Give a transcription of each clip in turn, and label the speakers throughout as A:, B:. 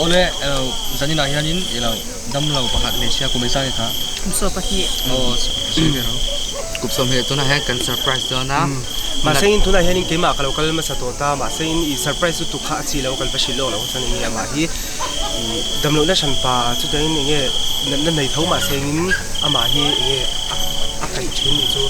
A: Awle zaninah hianin i lo damlo pakhat hmeichhia kum engzah nge kha?
B: Kum 12.
A: Aw sawi ve ro.
C: Kum 20 tunah hian kan surprise dawn a.
D: Mahse in tunah hianin keimah ka lo kal hmasa tawh ta mahse in i surprise lutuk kha a chi lo kal va hrilh lawk lo chuan enge amah hi i damlohna hran pa chutiangin enge natna nei tho mahse in amah hi enge a kaih thin ni chu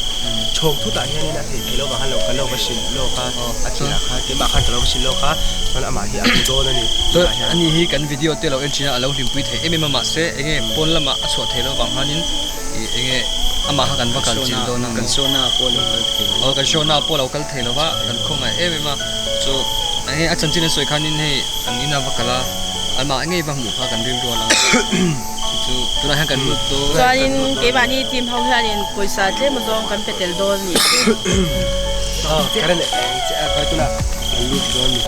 D: chhawk thutah hianin a theih theih loh vang khan lo kal lo va hrilh lawk a a tirah khan keimah khan ka lo va hrilh lawk a chuan amah hi a hmu dawn a ni
A: Chuan ani hi kan video te lo en thin a a lo hlimpui thei em em a mahse enge pawn lamah a chhuah theih loh vang khanin ih enge amah kha kan va kal chilh dawn a
E: Kan show na ah pawh a lo kal thei lo.
A: Aw kan show na ah pawh a lo kal thei lo va kan khawngaih em em a chu enge a chanchin an sawi khanin hei an ina va kal a amah ngei va hmuh kha kan rilru a lang a chu tunah hian kan lut dawn.
B: Chuanin keimahni team ho hianin pawisa tlem azawng kan pe tel dawn a nih chu.
D: Aw karen eng che a khawi tunah kan lut dawn a ni.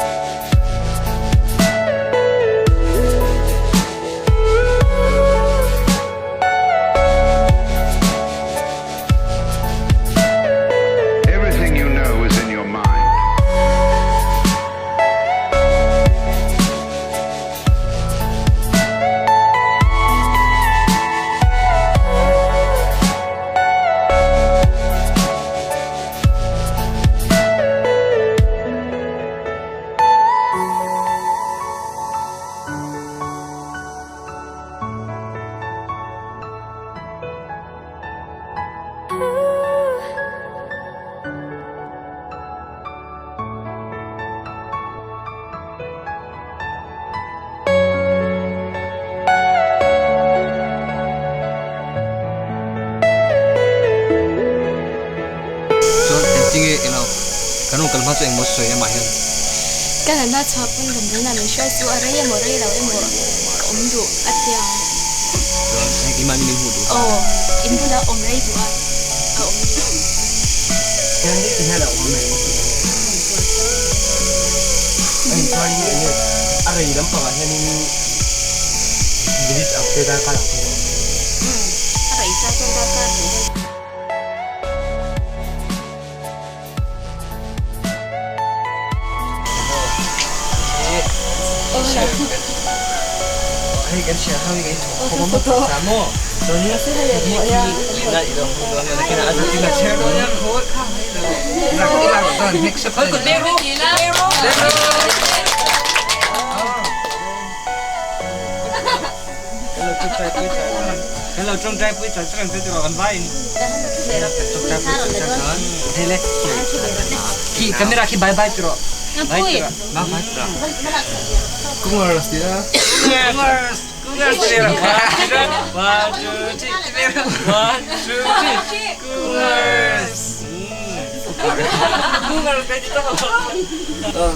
F: Everything you know is in your mind.
A: Chuan engtinge ilo kan rawn kal hma chu engmaw sawi amah hian.
G: Ka natna chhuah pawn damdawiinah min hruai chu a rei emaw rei lo emaw ka awm duh a tia.
A: Chuan heng imahni min hmuh duh ta.
G: Aw in bula awm rei duh a a awm duh.
D: Hian ni ti hian a awm mai a ni chuan in enge a rei lampangah hianin minute ang te darkar ang te.
G: A rei chuan chuan darkar hnih vel.
A: Hei kan hria ho hi kan thawk khawm a maw ta maw chuan in lehna i lo hmu dawn a nakinah a zatin a chher dawn a Kan lo tawngtai pui char char ang che tiraw kan vai in. Tawngtai pui char char chuan hei le khi camera khi bye bye tiraw. Bye tiraw. Bye bye tiraw.
D: Kungers ti a.
A: Kungers. Kungers tiraw. One two three tiraw. One two three. Kungers. Kungers kai ti tawh.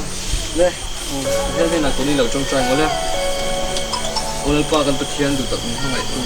A: Le. Hel hnenah tuni lo tawngtai ngawlh e. Aw Lalpa kan Pathian duh tak min hmangaihtu.